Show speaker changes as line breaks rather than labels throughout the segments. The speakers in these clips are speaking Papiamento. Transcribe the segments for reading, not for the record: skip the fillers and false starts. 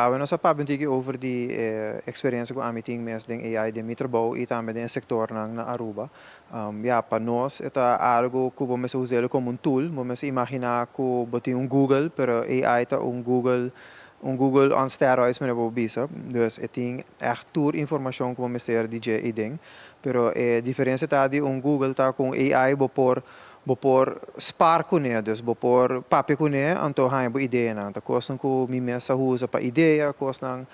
Awe nos a papia un tiki over di e experiencia cu ami tin mes den AI den mi trabou y tambe den e sectornan na Aruba. Ya, pa nos e ta algo cu bo mester us'e como un tool. Bo mester imagina cu bo tin un Google, pero AI ta un Google on steroids, manera bo bisa. Dus e tin echt tur informacion cu bo mester di dje y den. Pero e diferencia ta di un Google ta cu AI bo por spar cune, dus bo por papia cune, anto haña bo ideanan. Ta cosnan cu mi mes a usa pa idea, cosnan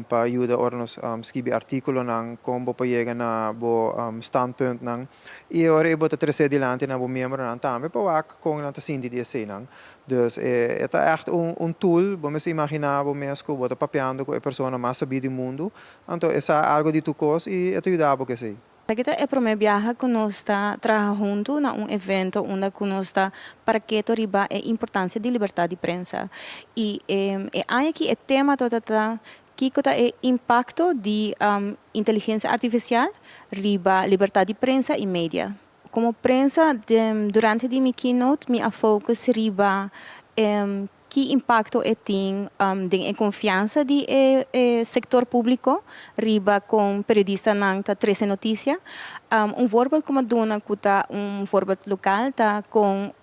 pa yuda ora nos skirbi articulonan, con bo por yega na bo standpuntnan. Y ora bo ta trece dilanti na bo miembronan tambe pa wak con nan ta sinti di eseynan. Dus e ta echt un tool, bo mester imagina bo mes cu bo ta papiando cu e persona mas sabi di mundo, anto e sa algo di tur cos y e ta yuda bo cu esey.
Aki ta e prome biaha cu nos ta traha hunto na un evento unda cu nos ta para keto riba e importancia di libertad di prensa. Y e aki e tema ta kico ta e impacto di inteligencia artificial riba libertad di prensa y media. Como prensa, durante di mi keynote, mi a focus riba ki impacto e tin den e confiansa di e sector publico riba con periodistanan ta trece noticia. Un voorbeeld cu mi a duna cu ta un voorbeeld local ta con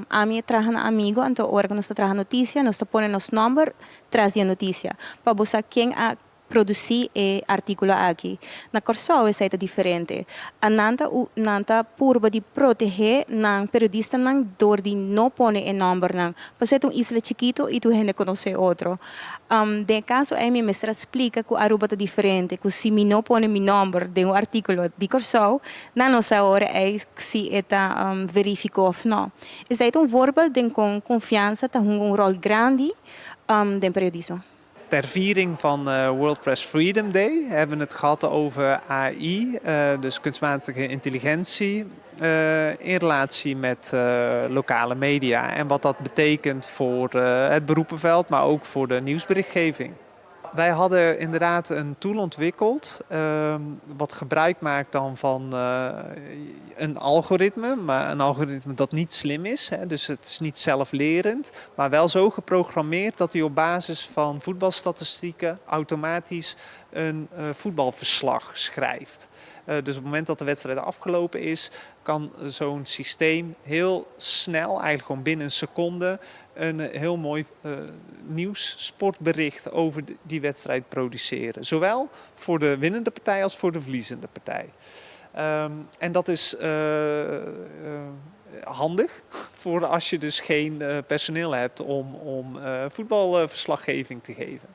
ami ta traha na Amigoe, anto ora cu nos ta traha noticia, nos ta pone nos nomber tras di noticia pa bo sa ken a produci e articulo aki. Na Corsou esey ta diferente. Nan ta purba di protege nan periodistanan door di no pone e nombernan. Pasobra ta un isla chikito y tur hende conoce otro. Den caso ey mi mester splica cu Aruba ta diferente, cu si mi no pone mi nomber den un articulo di Corsou, nan no sa ora ey si e ta verifica of no. Esey ta un voorbeeld den con confiansa ta un rol grandi den periodismo.
Ter viering van World Press Freedom Day hebben we het gehad over AI, dus kunstmatige intelligentie, in relatie met lokale media. En wat dat betekent voor het beroepenveld, maar ook voor de nieuwsberichtgeving. Wij hadden inderdaad een tool ontwikkeld wat gebruik maakt dan van een algoritme, maar een algoritme dat niet slim is. Hè, dus het is niet zelflerend, maar wel zo geprogrammeerd dat hij op basis van voetbalstatistieken automatisch een voetbalverslag schrijft. Dus op het moment dat de wedstrijd afgelopen is, kan zo'n systeem heel snel, eigenlijk gewoon binnen een seconde, een heel mooi nieuws-sportbericht over die wedstrijd produceren. Zowel voor de winnende partij als voor de verliezende partij. En dat is handig voor als je dus geen personeel hebt om voetbalverslaggeving te geven.